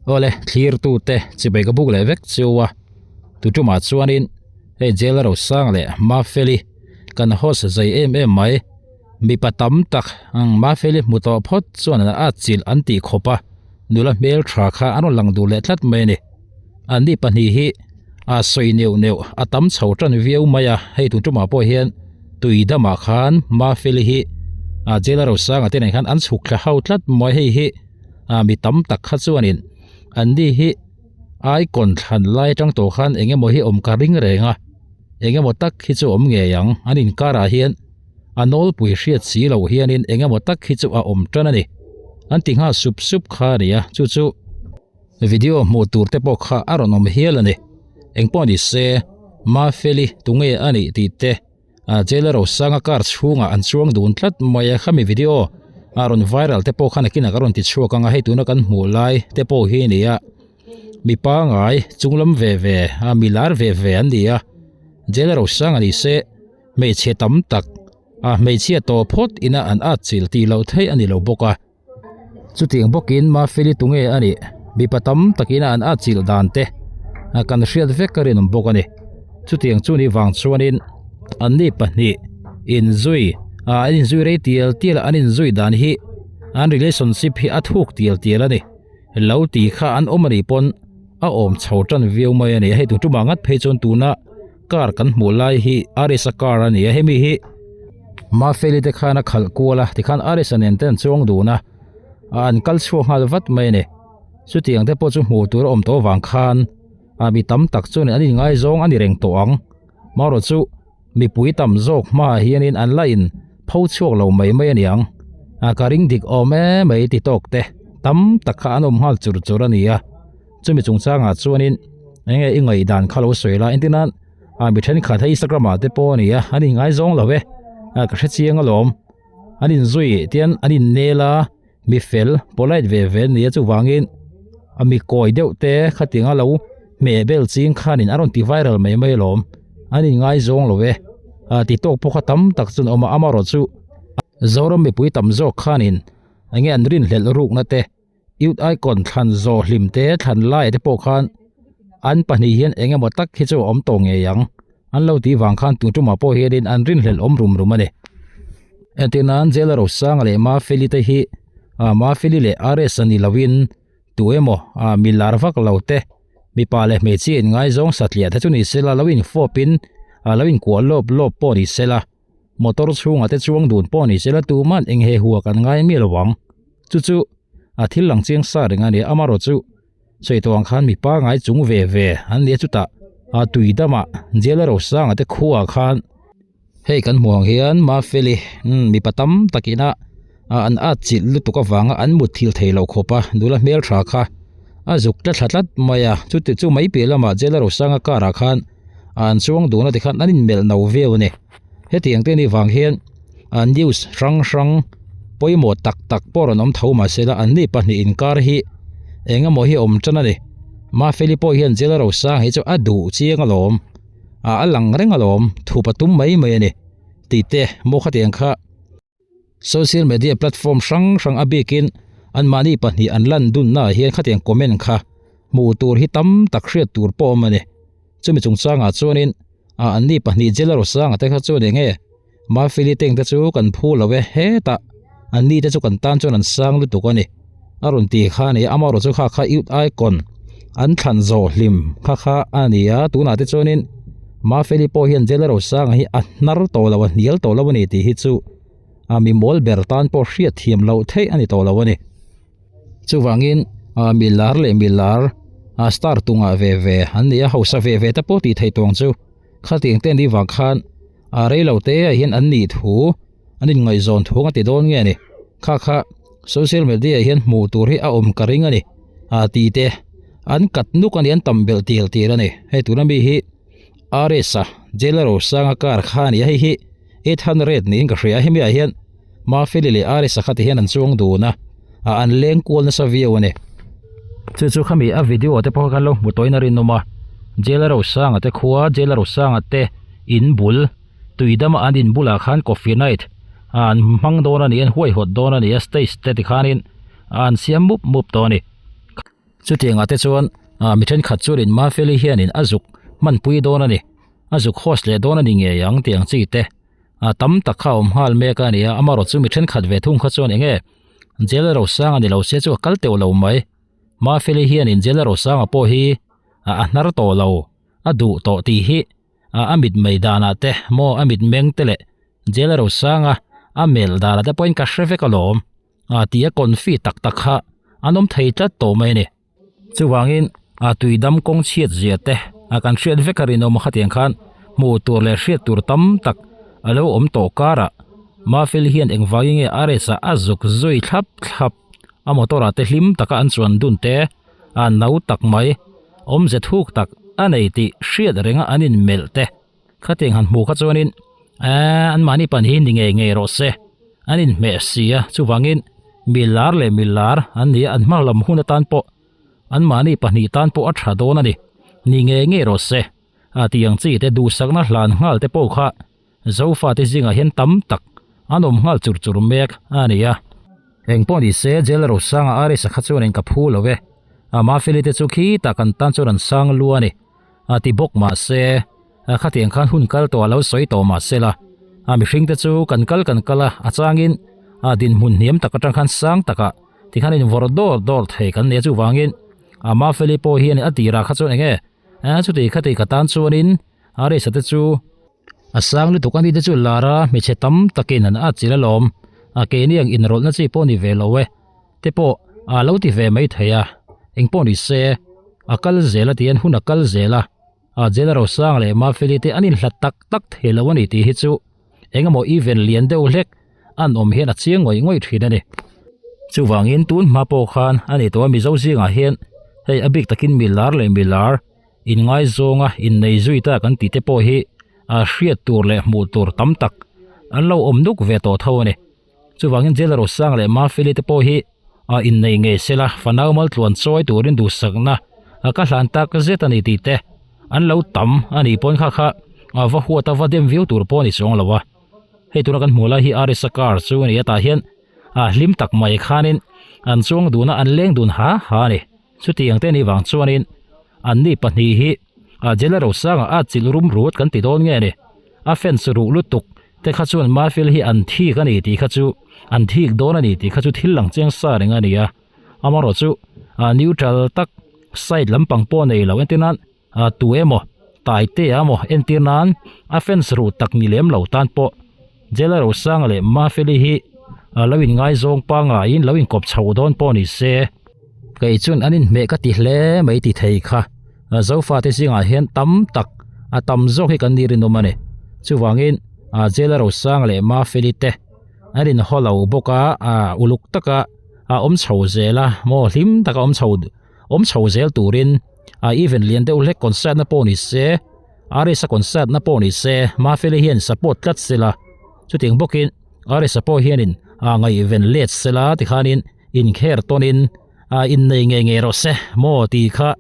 Awle thlirtute chibai ka buk leh vek cheu a, tutumah chuanin hei Jail Rosang leh Mafeli kan host zai em em mai, mipa tam tak ang Mafeli hmu tawh phawt chuan an atchilh an tih khawp a, nula hmeltha kha an rawn lang duh leh tlat mai a ni. Anni pahnih hi a sawi neuh neuh a tam chho tan viau mai a, hei tun tumah pawh hian tui damah khan Mafeli hi a Jail Rosanga te nen khan an chhuk thla ho tlat mai hei hi. ah mi tam tak kha chuanin anni hi icon thlan lai atang tawh khan eng emaw hi awm ka ring reng a eng emaw tak hi chu awm ngei ang an inkarah hian a nawlpui hriat si loh hianin eng emaw tak hi chu a awm tan a ni an ti nghal sup sup kha a ni a chu chu video hmuh tur te pawh kha a rawn awm hial a ni engpawh ni se Mafeli tunge a nih tih te. A jail rosanga car chhungah an chuang dun tlat mai a khami video a rawn viral te pawh khan a kinah ka rawn ti chhuak ang a hei tuna kan hmuh lai te pawh hi a ni a mi pangai chunglam ve ve a mi lar ve ve an ni a jail rosanga ni se hmeichhe tam tak a hmeichhia tawh phawt ina an at chilh tih loh theih a ni lo bawk a. Chutiang bawkin Mafeli tunge a nih mipa tam takin an atchilh dan te kan hriat vek a rinawm bawk a ni. Chutiang chu ni vang chuanin anni pahnih inzui ah an inzui rei tial tial a an inzui dan hi an relationship hi a thuk tial tial a ni. Lo ti kha an awm a nih pawn a awm chho tan viau mai a ni. Hei tumah ngat phei chuan tuna car kan hmuh lai hi Arisa car a ni a hemi hi Mafeli te khan a khalh kual a tikhan Arisa nen te an chuang dun a an kal chhuak nghal vat mai a ni chutiang te pawh chu hmuh tur a awm tawh avang khan a mi tam tak chuan an inngaizawng a ni reng tawh ang marawh chu mipui tam zawk hmaah hianin an la in pho chhuak lo mai mai a ni ang a ka ring dik awm em mai ti tawk te tam tak kha an awm nghal chur chur a ni a. Chumi chungchangah chuanin eng nge i ngaihdan kha lo sawi la entir nan ah mi thenkhat hei Instagram ah te pawh a ni a an inngaizawng lo e ah ka hre chiang alawm an inzui tian an innel a mi fel polite ve ve an ni a chuvangin a mi kawi deuh te khatiang a lo hmeh bel ching khanin a rawn ti viral mai mai alawm an inngaizawng lo e ah ti tawk pawh kha tam tak chu an awm a amaherawhchu Zoram mipui tam zawk khanin eng nge an rinhlelh rukna te. Youth Icon thlan zawh hlim te thlan lai te pawh khan an pahnih hian eng emaw tak hi chu a awm tawh ngei ang an lo tih vang khan tun tumah pawh hianin an rinhlelh awm rum rum a ni. Entir nan Jailer Rosanga leh Mafeli te hi ah Mafeli leh RS a ni loin tu emaw ah mi lar vak lo te mipa leh hmeichhia inngaizawng satliah te chu ni sela lo infawpin ah lo inkuah lawp lawp pawh ni sela. Motor chhungah te chuang dun pawh ni sela tuman eng he hua kan ngai miah lo ang. Chu chu a thil lang chiang sa reng a ni. Amarawh chu sawi tawh ang khan mipa ngai chung ve ve an nia chutah a tui damah jail a rosanga te khuaah khan hei kan hmuh ang hian Mafeli mipa tam takina an at chilh lutuk avanga an mut thil thei loh khawp a nula hmeltha kha a zuk tla thla tlat mai a chuti chu mai piah lamah jail a rosanga car ah khan an chuang dun a tikhan an inmelh no viau a ni hetiang te anih vang hian an news hrang hrang pawimawh tak tak pawh rawn awm tho mahse la an ni pahnih inkar hi eng emaw hi a awm tan a ni Mafeli pawh hian jail a rosang hi chu a duh chiang alawm ah a lang reng alawm thup a tum mai mai a ni tih te maw khatiang kha. Social media platform hrang hrang a bikin anmahni pahnih an lan dunnaah hian khatiang comment kha hmuh tur hi tam tak hriat tur pawh a awm a ni. Chumi chungchangah chuanin ah anni pahnih Jailer Osanga te kha chuan eng nge Mafeli tank te chu kan phu lo e hetah anni te chu kan tan chuan an sang lutuk a ni a rawn ti kha a ni a amaherawh chu kha kha youth icon an thlan zawh hlim kha kha a ni a tunah te chuanin Mafeli pawh hian Jailer Osanga hi a hnar tawh lo a hnial tawh lo a ni tih hi chu a mi mawl ber tan pawh hriat thiam loh theih a ni tawh lo a ni. Chuvangin ah mi lar leh mi lar ah star tungah ve ve an ni a hausa ve ve te pawh tih theih tawng chu khatiang te ni vang khan ah rei lo te ah hian an nih thu an inngaihzawn thu ang a ti dawn nge ni kha kha social media ah hian hmuh tur hi a awm ka ring a ni ah tih te an kat nuk a ni an tam belh tial tial a ni hei tuna mi hi. RS a Jailer Rosanga car kha a ni a hei hi 800 niin ka hria a hemi ah hian Mafeli leh RS a kha ti hian an chuang dun a ah an leng kual nasa viau a ni. Chu chu khami a video te pawh kha kan lo hmu tawhin a rinawm a Jailer Rosanga te khua Jailer Rosanga te in bul tuidama an in bulah khan coffee night ah an hmang dawn a ni an huaihawt dawn a ni a stage te tikhanin an siam mup mup tawh a ni. Chutiangah te chuan ah mi thenkhat chuanin Mafeli hianin a zuk hmanpui dawn a ni, a zuk host leh dawn a ni ngei ang tih ang chi te ah tam tak kha a awm nghal mek a ni a, amarawh chu mi thenkhat ve thung kha chuan eng nge Jail Rosanga ni lo se chu a kal teuh lo mai. Mafeli hianin Jail Rosanga pawh hi ah a hnar tawh lo, a duh tawh tih hi ah a mit mei danah te maw a mit meng te leh Jail Rosanga a melh danah te pawhin ka hre vek alawm. a tih a confi tak tak kha an awm thei tlat tawh mai a ni. Chuvangin a tuidam kawng chhiat zia te a kan hriat vek a rinawm a khatiang khan hmuh tur leh hriat tur tam tak a lo awm tawh karah Mafeli hian engvangin nge RS ah a zuk zui thlap thlap a motor ah te hlim taka an chuan dun te a no tak mai awmze thuk tak a nei tih hriat renga an inmelh te. Khatiang han hmuh kha chuanin eee an mahni pan hi ni ngei ngei rawh se an inhmeh si a chuvangin mi lar leh mi lar an ni a an hma lam hun atan pawh an mahni pahnih tan pawh a tha dawn a ni ni ngei ngei rawh se a tih ang chi te duhsakna hlan nghal te pawh kha Zofa te zingah hian tam tak an awm nghal chur chur mek a ni a. Engpawh ni se Jail Rosanga RS-a kha chuanin ka phu lo e a Mafeli te chu khitah kan tan chuan an sang lu a ni. A ti bawk mahse, khatiang khan hun kal tawh a lo sawi tawh mahse la, a mihring te chu kan kal kan kal a, a changin a dinhmun hniam tak atang khan sang takah tikhan invawrh dawr dawr thei kan nia chuvangin a Mafeli pawh hian a tirah kha chuan enge chuti khati ka tan chuanin a resa te chu a sang lutuk a ni te chu lar a hmeichhe tam takin an atchilh alawm a keini ang inrawlhna chi pawh ni ve lo e. te pawh a lo ti ve mai thei a, engpawh ni se a kal zel a tihian hun a kal zel a, a Jela Rosanga leh Mafeli te an inhlat tak tak thei lo a ni tih hi chu engemaw event lian deuh hlek an awm hian a chiang ngawih ngawih thin a ni. Chuvangin tun hma pawh khan a ni tawh a Mizo zingah hian hei a bik takin mi lar leh mi lar inngaizawng a innei zui ta kan tih te pawh hi a hriat tur leh hmuh tur tam tak an lo awm nuk ve tawh tho a ni. Chuvangin Jail Rosang leh Mafeli te pawh hi a innei ngei sela fanau maltluan chawi turin duhsakna a ka hlan tak zet a ni tih te an lo tam a nih pawn kha kha a va huat a va dem viau tur pawh a ni chuang lo a. Hei tuna kan hmuh lai hi Arisa car chu a ni a tah hian a hlim tak mai khanin an chuang dun a an leng dun ha ha a ni. Chutiang te nih vang chuanin anni pahnih hi a Jail Rosanga a chilh rum rut kan ti dawn nge ni. A fans ruh lutuk te kha chuan Mafel hi an thik a ni tih kha chu an thik dawn a ni tih kha chu thil lang chiang sa reng a ni a. Amarawh chu a neutral tak side lampang pawh nei lo entir nan a tu emaw Taite a maw entir nan a fans ruh tak ni lem lo tan pawh Jela Rosanga leh Mafeli hi a lo inngaizawng pangaiin lo inkawp chho dawn pawh ni se. Kei chuan an inhmeh ka ti hle mai ti thei kha. Zofa te zingah hian tam tak a tam zawk hi kan ni rinawm a ni. Chuvangin Jela Rosanga leh Mafeli te an inhaw lo bawk a, uluk taka a awm chho zel a maw hlim taka awm chho awm chho zel turin a event lian deuh hlek concert na pawh ni se RS a concert na pawh ni se Mafeli hian support tlat sela chutiang bawkin RS a pawh hianin a ngaihven let sela tikhanin inkher tawnin a innei ngei ngei rawh se maw tih kha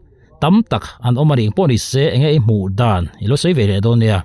tam tak an awm a nih pawh ni se enge i hmuh dan i lo sawi ve leh dawn nia.